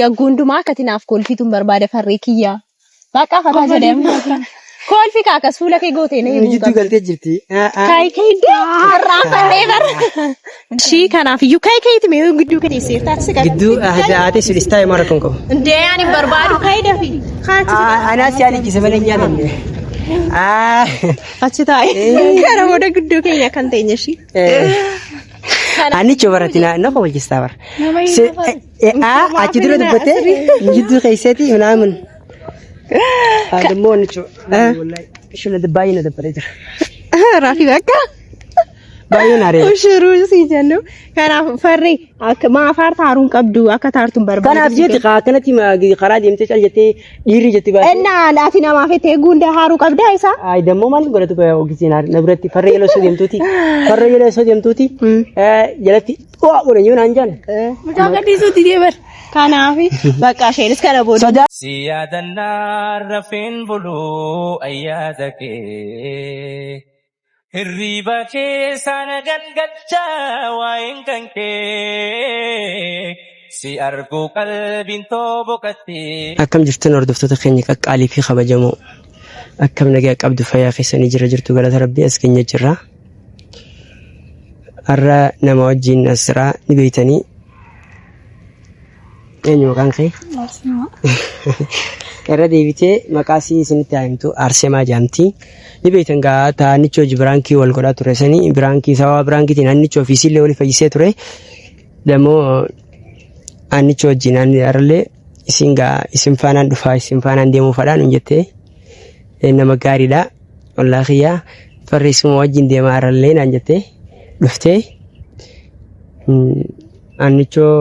Yagguu hundumaa akka ati naaf kolfituun barbaada farree kiyya. Bakka fataa jedhee amma. Kolfi kaa akkas fuula kee gootee na eeguu Jidduu qabda. galtee jirti. Kaay kee har'aa farree bara. Ishii kanaaf iyyuu kaay keeti mee gidduu kee teessee taasisa qaba. Gidduu haati sun istaayii mara kun qabu. Indee ani hin barbaadu kaay dafi. Anaas yaadachiise malee hin nyaatamne. Achi taa'e. Kana booda gidduu keenya kan teenye ishii. Annichoo baratti na kofalchistaa bara. Achi dura dubbattee jidduu keessatti minaamin. Dammoo annichoo. Ishee baay'ee na dabbalee jira. Raafii bakka. Baay'ee na areera. Ushuruu si jennu. Kanaaf farri akka maaf taaruun qabdu akka taartuun barbaadu. Kanaaf jeeti akkanatti karaa deemtee cal jettee dhiirri jetti baatee. Innaa ati namaaf itti eeguu hunda haaruu qabdaa isaa. Ay dammoo maaliif godhatu ogeessiin na biratti farra jala osoo deemtuuti. Farra jala osoo deemtuuti jalatti waa godhan yoo naan jaan. Mucaa gadhiisuutti deebar. Kanaaf bakka isheenis kana booda. Sodaa. Si yaadannaa rafeen buluu ayyaada kee. Hirriiba keessaa na galgalchaa waa'een kan kee. Si arguu qalbiin too boqattee. Akkam jirtan hordoftoota keenya qaqqaalii fi kabajamoo. Akkam nagaa qabdu fayyaa keessanii jira jirtu galata rabbii as keenya jirra. Har'a nama wajjin as jira ni beeytanii. Eenyu maqaan kee? Irra deebitee maqaa isii isinitti haa himtu Arsemaa jedhamti. Ni beektan gaa taanichoo hojii biraankii wal godhaa ture sanii biraankii sababa biraankiitiin annichoo fi isiillee wali fayyisee ture. Dammoo annichoo wajjin anni har'allee isin gaa isin faanaan dhufaa isin faanaan deemuu fadhaa nuun jettee nama gaariidha. Ollaa kiyyaa farri isuma wajjin deemaa har'allee naan jettee dhuftee annichoo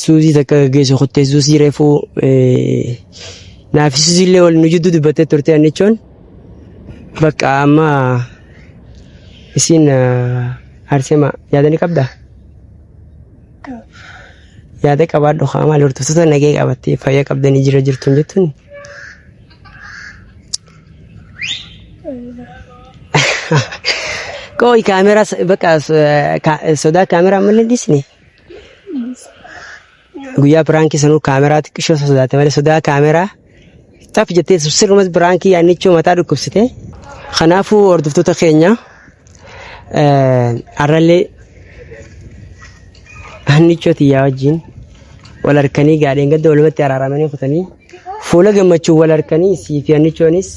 suuzii takka gaggeessu kuttee suuzii reefuu naaf suuzii illee wal nu jidduu dubbattee turte annichoon bakka amma isiin arsema yaada ni qabdaa? Yaada qabaadhu haa maal hordoftoota nagee qabattee fayyaa qabdanii jira jirtuun jettuun. Qoy kaameraa bakka sodaa kaameraa malee dhiisne. Guyyaa piraankii sanuu kaameraa xiqqishoo sodaate malee sodaa kaameraa xaf jettee sirrumas piraankii yaannichoo mataa dhukkubsite. Kanaafuu hordoftoota keenya har'allee annichoo tiyyaa wajjin wal harkanii gaadheen gadda walumatti araaramanii kutanii fuula gammachuu wal harkanii sii fi annichoonis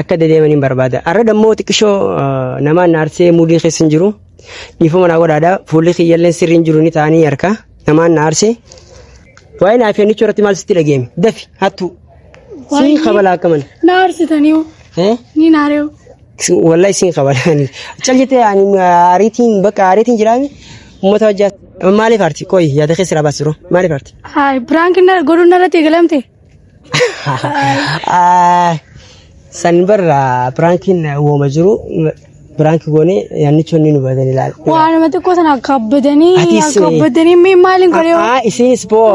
akka dedeemaniin barbaada. Har'a dammoo xiqqishoo namaan na arsee muudii keessa hin jiru. Dhiifama naa godhaadha. Fuulli kiyyalleen sirrii hin jiru ni ta'anii harka namaan na arsee. Waa'ee naa fi annichoo irratti maal sitti dhageeme? Dafi hattuu. Siin kabalaa akka mana. Na aarsitanii Eh? ni naareewu. Wallahi siin kabalaa. Cal jettee ani ariitiin bakka ariitiin jiraame uummata wajjin maaliif aarti? Qoyi yaada keessa irraa baasi yeroo maaliif aarti? Haay piraank godhuun narratti eegalamte. San barra piraankiin wooma jiru piraanki goonee yaannichoon ni nu badan ilaala. Waa nama xiqqoo sana akkaabbatanii Atis, akkaabbatanii mee maaliin godhee Aa isinis boo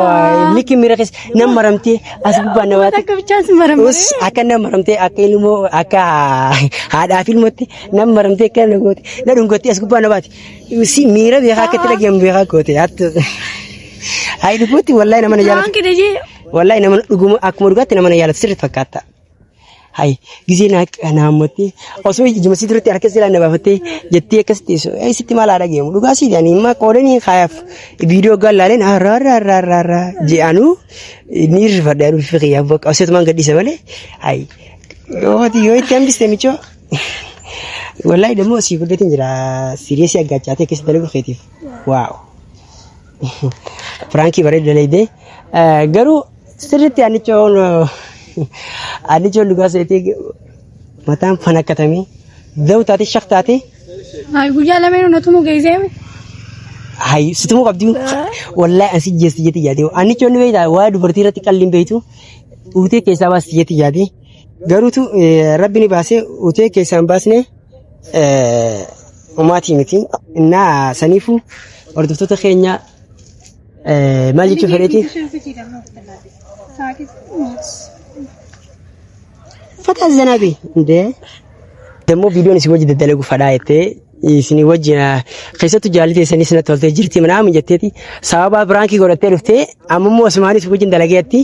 likki miira keessa nam maramtee as gubbaan namaatti. akka bichaan si maramee. Us akka nam maramtee akka ilmoo akka haadhaa fi ilmootti nam maramtee akka na goote na dhungotti as gubbaan namaati. Si miira beekaa akka itti dhagahamu beekaa goote hattu. Hayi dhuguutti wallahi nama na jaalatu. Piraanki dhajee Wallahi nama dhuguma akkuma dhugaatti nama na jaalatu sirriitti fakkaata. Hayi gizee naa naammattee osoo ijuma si duratti harka silaa na baafattee jettee akkasitti sitti maal haa dhageemu dhugaa si jedhanii imma qoodanii kaayaaf viidiyoo hoggaan laaleen har'a har'a har'a har'a har'a je'anuu ni rifadha anuu fi kiyyaaf bakka osoo gadhiise malee hayi yoo yoo itti hambiste michoo wallahi dammoo sii guddatiin jira siiriyeesii aggaachaa ta'e keessa dalaguu keetiif waaw. Piraankii bareedu dalaydee garuu sirriitti annichoon annichoon dhugaa seetee mataan fanakkatamee daw taate shak taate Haay guyyaa lameen na tumu geessee. hay situmuu qabdi wallahi ansi jeesti jetti yaade annichoon ni beektaa waa dubartii irratti qalliin beektu uutee keessaa baasti jetti yaade garuutu rabbi ni baasee uutee keessaa hin baasne Umaatii miti. Innaa saniifuu hordoftoota keenya maal jechuu fedheeti? Uffata zanaabi. Indee. Dammoo viidiyoon isin wajji daddalagu fadhaa jettee Isin wajjin keessattuu jaalli teessanis natti toltee jirti manaamu jetteeti sababa biraankii godhattee dhuftee amma immoo osumaanis wajjin dalageetti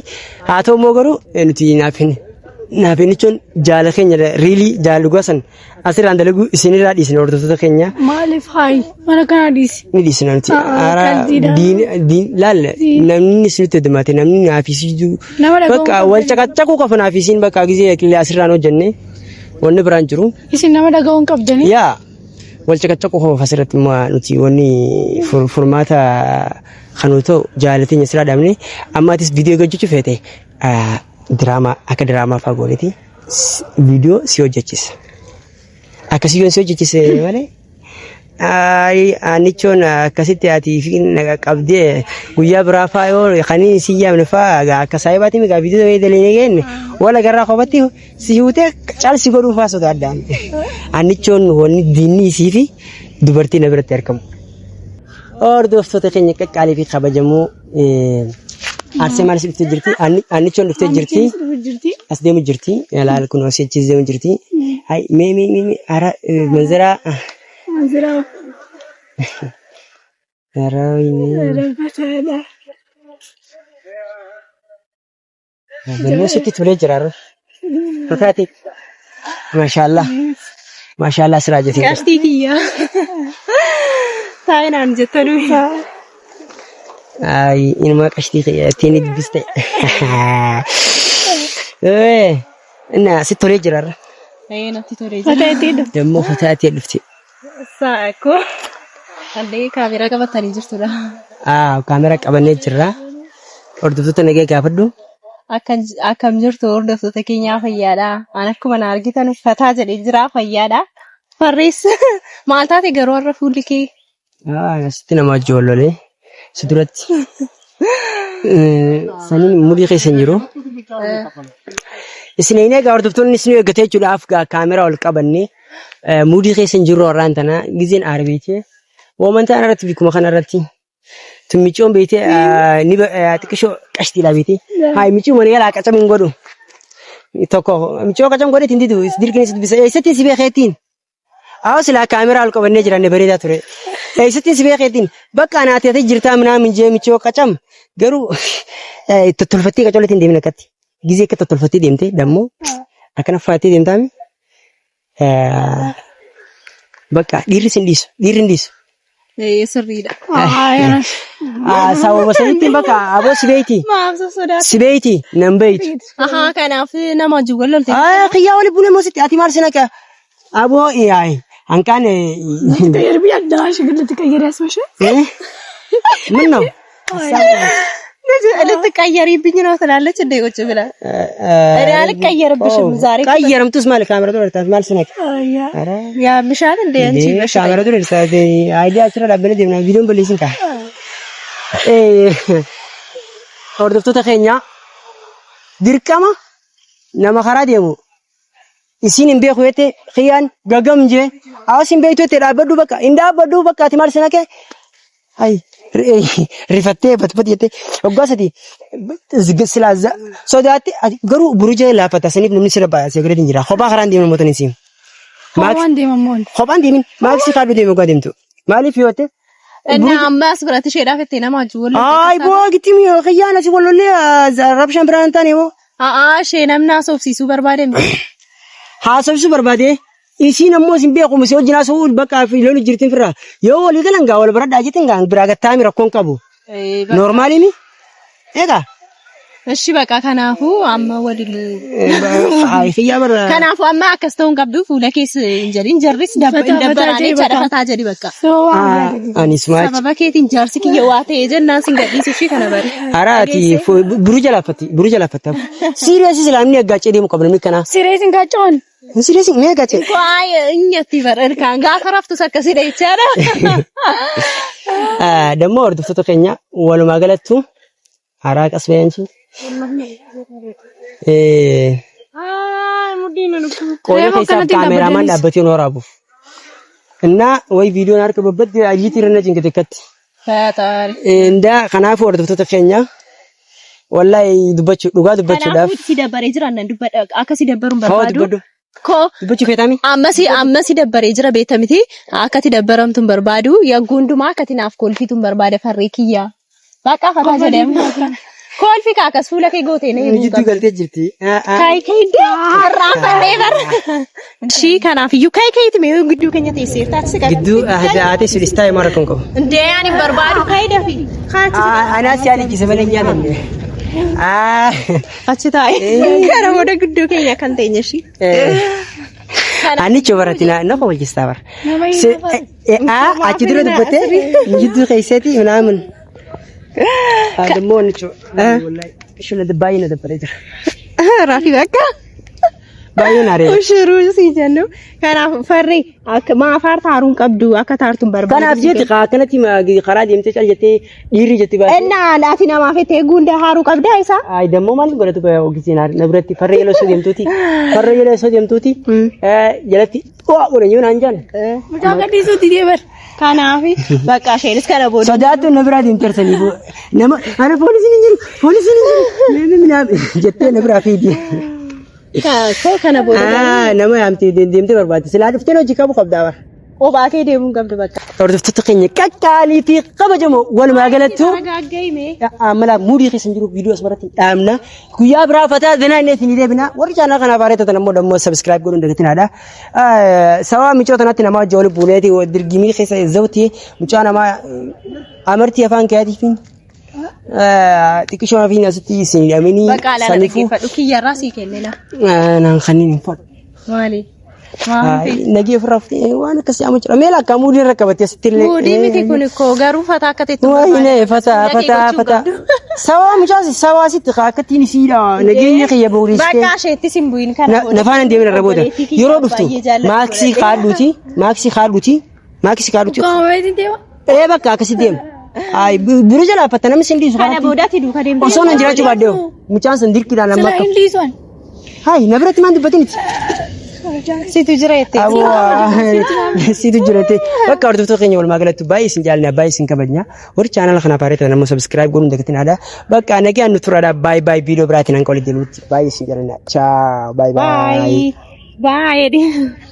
haa ta'u immoo garuu nuti naaf hin naaf hin jechuun jaala keenya riilii jaala dhugaa san asirraan dalaguu isinirraa dhiisna hordoftoota keenya. Maaliif haayi mana kana dhiisi. Ni dhiisna nuti. Aa, qalbiidha. Diin diin laal namni isinitti heddummate namni naaf isiitu Nama dhaga'uu bakka wal caqacaquu qofa naaf isiin bakka gizee qillee asirraan hojjenne wanni biraan jiru. Isin nama dhaga'uu hin qabdanii. Yaa wal caqacaquu qofa asirratti immoo nuti wanni furmaata kan nu ta'u jaalateenya asirraa dhaabne amma atis viidiyoo hojjechuu feete diraamaa akka diraamaa fa'aa gooneeti viidiyoo si hojjechisa. Akkasii yoon si hojjechise malee Ayi annichoon akkasitti ati fi na qabdee guyyaa biraa faa yoo kan si yaamne faa akka saayibaatti migaa viidiyoo wayii dalinee geenne wala garraa kophatti si huutee calsi godhuu faa sodaadhaan. Annichoon wanni diinni isii fi dubartii na biratti argamu. Hordoftoota keenya qaqqaalii fi kabajamoo Arsee maalis dhuftee jirti. Annichoon dhuftee jirti. Jirti. As deemu jirti. Ilaal kun asii achis deemu jirti. Hai mee mee mee mee ara manzaraa. Manziraa. Ara wayinee. Rafataadha. Namni sitti tolee jira arra. Fakkaati. Maashaallah. Maashaallah siraa jetee. Qashtii kiyya. Taa'ee naan jettanii. Ay, inuma qashtii kiyya ittiin dubbiste. Eh, inna sitti tolee jira arra. Ee natti tolee jira. Fataa itti Dammoo fataatee dhufte. Sa'a koo. Allee kaameeraa qabatanii jirtudha. Ah, kaameraa qabannee jirra. Hordoftoota nagee gaafadhu. Akkam jirtu hordoftoota keenyaa fayyaadha. An akkuma na argitan fataa jedhee jira fayyaadha. Farrees maal taate garuu har'a fuulli kee? Ah, asitti nama wajji wal lolee. Si duratti. Saniin mudhii keessa hin jiru. Isin eegaa hordoftoonni isin eeggatee jechuudhaaf kaameraa ol qabannee Muudii keessa hin jirru har'aan tana gizeen aare beekee woomantaan irratti bikkuma kana irratti tun micciyoon beekee ni xiqqishoo qashtiidha beekee hayi micciyoo mana yalaa qacam hin godhu tokko micciyoo qacam godhe ittiin didu dirqiin si dubbisa eessattiin si beekeettiin Awo silaa kaameraa ol qabannee jiranne bareedaa ture. Eessattiin si beekeettiin bakka anaati ati jirtaa minaa min jee micciyoo qacam garuu tottolfattee qacolleetti hin deemin akkatti. Gizee akka tottolfattee deemte dammoo akkana faattee deemtaami. Bakka dhiirri sin dhiisu dhiirri hin dhiisu. Ee sirriidha. Sababa sanitti bakka aboo si beeyti Maaf sosodaata. si beeyti nan beeytu. Ahaa kanaaf nama wajjin wal lolte. Kiyyaa wali bune moo sitti ati maal sin akka aboo yaay hanqaan Tqeyyerbii addaa shigirri tqeyyeree asmashe. ምን ነው ልትቀየሪብኝ ነው ትላለች እንደ ቁጭ ብላ። እኔ አልቀየርብሽም ዛሬ። ቀየርምቱስ ማለት ካሜራ ዱረ ማል ስነክ ያምሻል እንደ አንቺ ካሜራ ዱረ አይዲያ ስራ ዳበነ deemna viidiyoon balleessin kaa hordoftoota keenya dirqama nama karaa deemu isiin hin beeku jette kiyyaan gagam jee awas hin beektu jette dhaabbadhu bakka hin dhaabbadhu bakka ati maal sinake hay rifattee batbat jette waggaa sadi silaa sodaatte garuu burujee laafata saniif namni sirra baay'ee seegureetiin hin jira kophaa karaan deemu namoota hin siim. Kophaan deema moon. Kophaan deemin maaksii kaadhu deemu waggaa deemtu maaliif yoo jette እና amma as biratti isheedhaaf itti nama wajjin wal lolte. Ay boo gitti kiyyaan asii wal lollee rabshaan biraan hin taane moo. A'aa ishee namni haasofsiisuu barbaade miti. Haasofsiisuu barbaade isiin ammoo isin beeku misee wajjin haasofuu bakka fi lolu jirtin firraa yoo walii galan gaa wal baradhaa jettin gaa biraa gattaami rakkoon qabu. Noormaaliimi egaa. Ishi baqa kanaafuu amma waliin Kiyyaa bara. Kanaafuu amma akkas ta'uu hin qabdu fuula keessa hin jedhin jarris hin Fataa fataa dabbaraan jedhi jechaadha bakka. fataa jedhi bakka. Anis maal. Sababa keetiin jaarsi kiyya waa ta'ee jennaan sin gadhiisu ishii kana bari. Haraati buru jalaaffatti buru jalaaffatti. Siiriyaasii islaamni aggaacee deemu qabna namni kanaa. Sireetiin gaaccoon. Siiriyaasii ni aggaacee. Waa'ee inyatti bara ilkaan gaafa raftus akkasidha jechaadha. Dammoo hordoftoota keenya walumaa galattu haraa qasbeensi. Qooda Reefu keessaaf akkanatti hin kaameeraamaan dhaabbataniis. dhaabbatee nu waraabuuf. Innaa wayi viidiyoon harka babbadde ajiitii irra na cingite akkatti. Faxaari. Indaa kanaafuu hordoftoota keenya wallahi dubbachuu dhugaa dubbachuudhaaf Kanaafuu si dabbaree jiraan nan dubbadha akka si dabbaruun fa'aa barbaadu. dubbadhu. Koo Dubbachuu feetaami? Ammasi ammasi dabbaree jira beekta miti. Akkati dabbaramtu hin barbaadu. Yagguu hundumaa akkati naaf kolfitu hin barbaada farree kiyya. Bakka fataa jedhee. Kolfi kaa akkas fuula kee gootee na eeguu Jidduu qabdu. galtee jirti. Kayi kayi dee har'aa farree bara. Ishii kanaaf iyyuu kayi kayiiti mee gidduu keenya teessee taasise kan. Gidduu haati sulistaa himaa rakkoon qabu. Indee ani hin barbaadu kayi dafi. Anaas yaada ciise malee hin nyaatamne. Achi taa'e. Kana booda gidduu keenya kan teenye ishii. Annichoo baratti na kofalchistaa bara. Nama hin Achi dura dubbattee jidduu keessatti minaamin. Dammoo annichoo. Ishee baay'ee na dabbalee jira. Raafii bakka. Baay'ee na areera. Ushuruu si jennu. Kanaaf farri akka maaf taaruun qabdu akka taartuun barbaadu. Kanaaf jeeti akkanatti karaa deemtee cal jettee dhiirri jetti baatee. Innaa laati namaaf itti eeguu hunda haaruu qabdaa isaa. Ay dammoo maaliif godhatu ogeessii na biratti farra jala osoo deemtuuti. Farra jala osoo deemtuuti. Jalatti waa godhan yoo naan jaan. Mucaa gadhiisuutti deebar. Kanaaf bakka isheenis kana booda. Sodaattu na biraa deemteersanii nama ana poolisiin hin jiru poolisiin hin jiru meemi minaam jettee na biraa fiidi. Koo kana booda. Nama yaamtee deemtee barbaadde silaa dhuftee hojii qabu qabdaa bara. Obaa kee deemuu hin qabdu bakka. Hordoftoota keenya qaqqaalii fi kabajamoo walumaa galattuu Gagga'ime. amala muudii keessa hin jiru viidiyoo asirratti dhaabna. Guyyaa biraa fataa zinaa inni isin deebina. Warri chaanaa kanaaf haaraa taatan ammoo dammoo subscribe godhuun dagatinaadha. Sababa micoo tanatti nama wajjin waliin buuneeti dirgimii keessa zawti mucaa namaa amartii afaan keeyaatiif xiqqishoo fi asitti isin hidhamini Bakka alaana saniifuu dhaggeeffadhu kiyyarraa sii kennina. naan kanneen hin fadhu. Maali? Maali? Nagee ofirraa fuutee waan akkasii amma jira. Meela akka muudii irra qabattee asitti illee. Muudii miti kun koo garuu fataa akka ta'e Wayine fataa fataa fataa. Sawaa mucaas sawaa sitti akkattiin isiidha. Nageenya kiyya booriistee. Bakka isheettis hin bu'in kana Na faana hin deemin irra booda. Yeroo dhuftu maaksii kaadhuuti maaksii kaadhuuti maaksii kaadhuuti. Qaama deema. Ee bakka akkasi deema. Ay bira jalaa fatta namni sin dhiisu Kana kanatti. boodaatti duuka deemtee. Osoo nan jiraachuu baadhee mucaan sun dirqiidhaan amma Sila akka. hin dhiisuan. Hai na biratti maan dubbatin miti. Situ jira jettee. Aboo situ jira jettee. Bakka hordoftoota keenya walumaa galatti baay'ee isin jaalladha baay'ee isin kabajna. Warri chaanala kanaaf haaraa ta'an ammoo subscribe godhuun dagatin aadaa. Bakka nagaan nu turaadha. Baay'ee baay'ee viidiyoo biraatiin hanga walitti deebinutti baay'ee isin jaalladha. Ciao baay'ee baay'ee. Bye. Bye.